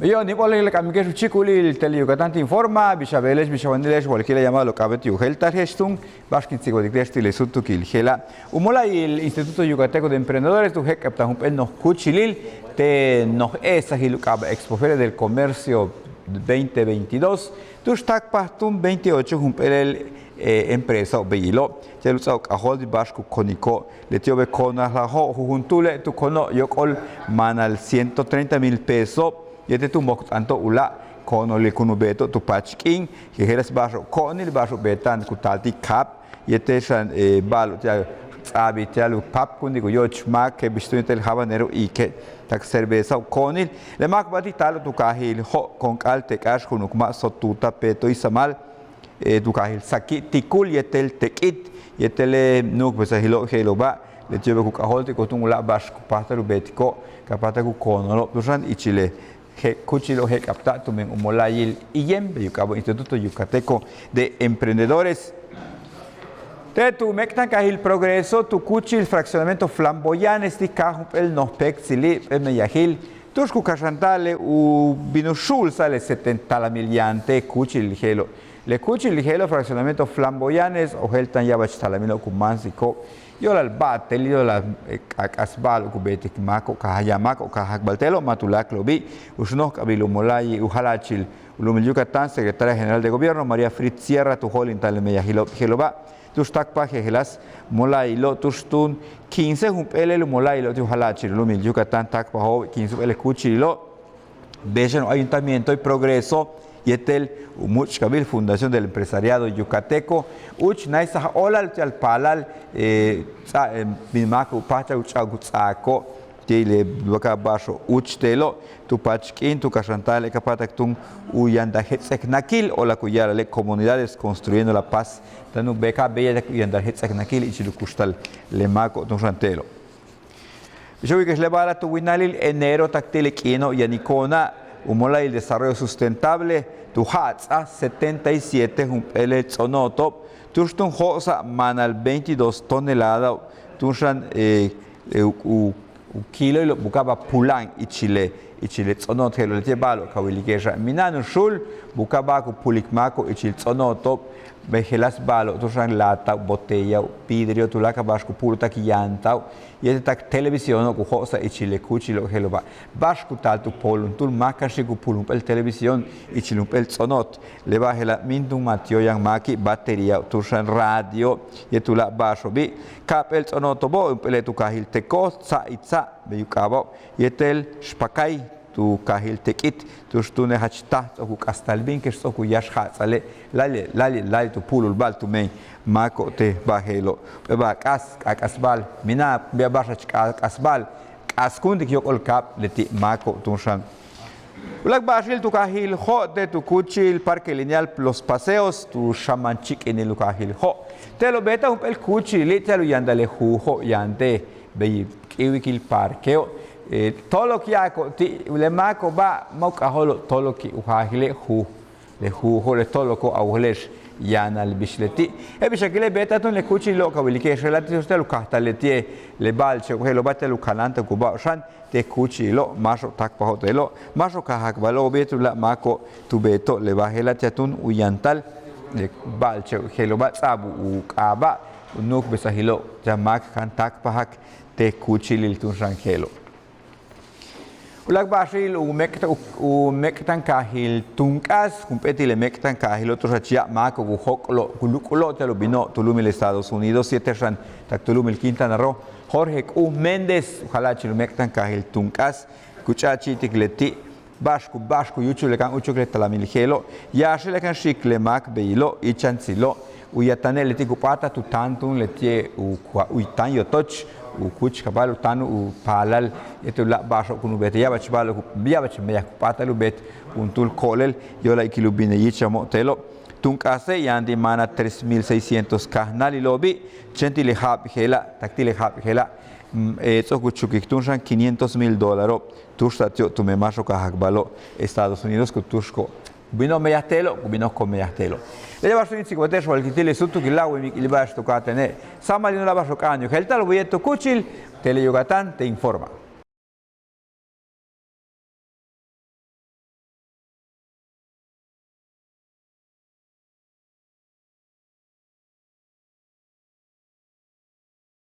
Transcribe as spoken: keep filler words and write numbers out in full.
Beyo', níib óolal le k'amike'ex u chíikulil Tele Yucatán te informa. Bix a beele'ex, bix a wanile'ex, walkila' yaan ba'alo'ob k'a'abéet u yéetel je'ex túun, ba'ax kin tsikbaltik te'ex ti' le súutukil je'ela'. U mola'ayil Instituto Yucateco de Emprendedores tu jéek'abtaj jump'éel noj kúuchilil te' noj e'esajil u k'aaba' Expoferia del Comercio veinte veintidós, tu'ux táakpaj túun veintiocho jump'éelel empresao' beyilo', ti'al u ts'áa u k'ajóoltik ba'ax ku kóoniko'. Leti'obe' koonalajo' jujuntúule' tu koono' yóok'ol maanal ciento treinta mil pesos yéetel tu mojt'anto' u láak' koonolil kun u beeto' tu paach k'iin. Jejeláas ba'axo'ob koonil, ba'axo'ob beeta'an ku taaltik kaab yéetel xan ba'alo' ti'al ts'a'abil ti'al u páapkuntik u yóoch máake', bix túun yéetel habanero iike', tak cervezao'ob koonil. Le máako'ob ba'atik taalo'ob tu kaajil Jo', Konk'ál, Tek'áax, Junukmá', Sotuta, Peto, Izamal, tu kaajil Saki', Tikul yéetel Tek'it, yéetel le nu'ukbesajilo'ob je'elo'oba'. Leti'obe' ku k'ajóoltiko'ob túun u láak' ba'ax ku páajtal u beetiko', ka páajtal ku koonolo'ob tu'ux xan ichil le kúuchilo' jéek'abta'al tumen u mola'ayil IYEM, bey u k'aaba' Instituto Yucateco de Emprendedores. Te' tu méek'tankaajil Progreso tu kúuchil fraccionamiento Flamboyanes ti' kaaj jump'éel noj péektsili', jump'éel meyajil, tu'ux ku kaxanta'al le u bin u xu'ulsa'al le setenta talamil yaan te' kúuchilil je'elo'. Le kúuchilil je'elo', fraccionamiento Flamboyanes, ojéelta'an ya'abach talamilo'ob ku máansiko', yo'olal ba'atel, yo'olal k'aak'as ba'alo'ob ku beetik máako'ob, kaaj yaan máako'ob kaajakbal te'elo', ma' tuláakalo'obi'. U xnóojk'abil u mola'ayil u jala'achil u lu'umil Yucatán, Secretaria General de Gobierno, María Fritz Sierra, tu jo'olintal le meyajilo'ob je'elo'oba', tu'ux táakpaj jejeláas mola'ayilo'ob tu'ux túun quince jump'éelel u mola'ayilo'ob ti' u jala'achil u lu'umil Yucatán táakpajo'ob, quince jump'éel le kúuchililo'. Bey xan u ayuntamiento Progreso yéetel u múuch'kabil Fundación del Empresariado Yucateco, úuch náaysaj óolal ti'al paalal ts'a' bin máako'ob u páajtal u ts'áa u ts'áako' ti' le ka ba'axo'ob úuch te'elo', tu paach k'iin tu kaxanta'al le ka páajtak túun u yantal jets'eknakil, o'olak u ya'ala'al le Comunidades Construyendo la Paz, táan u beetik beya' u yantal jets'eknakil ichil u kuxtal le máako'ob túun xan te'elo'. Bix a wi'ike'ex le ba'ala' tu winalil enero tak ti' le k'iino' yaniko'ona', u mola'ayil Desarrollo Sustentable tu ja'ats'aj setenta y siete jump'éelel ts'ono'oto'ob, tu'ux túun jo'osa'al maanal veintidós toneladao'ob, tu'ux xan u kiilo'ilo'ob buka'aj ba'al pula'an ichil le, ichil le ts'ono'ot je'elo'. Leti'e' ba'alo'ob ka wilike'exa', mina'an u xuul buka'aj ba'al ku pulik máako'ob ichil ts'ono'oto'ob, bey jejeláas ba'alo'ob tu'ux xan latao', botellao', vidrio, tuláakal ba'ax ku pu'uluk tak yantao'ob yéetel tak televisiono'ob ku jo'osa'al ichil le kúuchilo' je'elo'oba'. Ba'ax ku taal tu pooluntúul máax, ka'ansik u pu'ul jump'éel televisión ichil jump'éel ts'ono'ot. Le ba'al je'ela' míin túun ma' ti'ob yaan máaki', bateriao', tu'ux xan radio yéetel tuláak ba'axo'obi'. Ka'ap'éel ts'ono'oto'obo', jump'éele' tu kaajil Tecoj, Tsa' Itsa' bey u k'aabao'ob, yéetel Xpakay tu kaajil Tek'it, tu'ux túune' jach táaj ts'o'ok u k'astal bin kex ts'o'ok u yáax ja'ats'ale', láayli', láayli', láayli' tu pu'ulul ba'al tumen máako'ob te' ba'al je'elo'. Jump'éel ba'al k'aas, k'aak'as ba'al, mina'an beya' ba'ax jach k'aak'as ba'al, k'aaskuntik yóok'ol kaab leti' máako'ob túun xan. Uláak' ba'axil tu kaajil Jo' te' tu kúuchil Parque Lineal Los Paseos tu xaman chíik'inil u kaajil Jo'. Te'elo' beeta'ab jump'éel kúuchilili' ti'al u yantal le juujo' yaan te' bey k'íiwikil parqueo'. Toolok ya'ako'ob ti' le máako'oba' ma' u k'ajóolo'ob tooloki' u jaajile' juuj. Le juujo', le tooloko'ob a wojele'ex yaanal bix leti'. Je'el bix akile' beeta'ab túun le kúuchililo' ka wilike'ex je'ela' ti' tu'ux ti'al u kajtal leti'e' le ba'alche'ob je'elo'oba' ti'al u kanáanta'akubáajo'ob xan te' kúuchililo', máaxo'ob táakpajo'ob te'elo', máaxo'ob kaajakbalo'ob yéetel u láak' máako'ob tu beeto'ob le ba'al je'ela' ti'al túun u yantal le ba'alche'ob je'elo'oba' ts'a'ab u k'aaba' u nu'ukbesajilo'ob ti'al máak kan táakpajak te' kúuchilil túun xan je'elo'. Uláak' ba'axil u méek'tan, u méek'tankaajil Tunk'as, jump'éel ti' le méek'tankaajilo' tu'ux jach ya'ab máako'ob ku jóok'olo'ob, ku luk'ulo'ob ti'al u bino'ob tu lu'umil Estados Unidos yéetel xan tak tu lu'umil Quintana Roo, Jorge K'u Méndez u jala'achil u méek'tankaajil Tunk'as, ku ch'a'achi'itik leti' ba'ax ku, ba'ax ku yúuchul le kan úuchuk le talamil je'elo', yáaxil le kan xi'ik le máak beyilo', iichantsilo', u yatane' leti' ku p'áatal tu táan túun leti'e' u, u táan yotoch, u kúuchkabal u táan u paalal yéetel u láak' ba'axo'ob kun u beet, ya'abach ba'alo'ob, ya'abach meyaj ku p'áatal u beet juntúul ko'olel, yo'olal ikil u bin le yíichamo'ob te'elo'. Tunk'ase' yaan ti' maana tres mil seiscientos kajnáalilo'obi', chéen ti' le ja'ab je'ela', tak ti' le ja'ab je'ela', ts'o'ok u chukik túun xan quinientos mil dólaro'ob, túuxta'ab ti'ob tumen máaxo'ob kaajakbalo'ob Estados Unidos ku túuxuko'ob. Ku bino'ob meyaj te'elo', ku bino'ob k meyaj te'elo'. Leti'e' ba'ax túun in tsikbalte'ex walkil ti' le súutukila' way mik'il ba'ax tu ka'atéene'. Sáamal in láak' ba'axo'ob k'a'ana'an u jeeltal way yéetel tu kúuchil Tele Yucatán te' informa.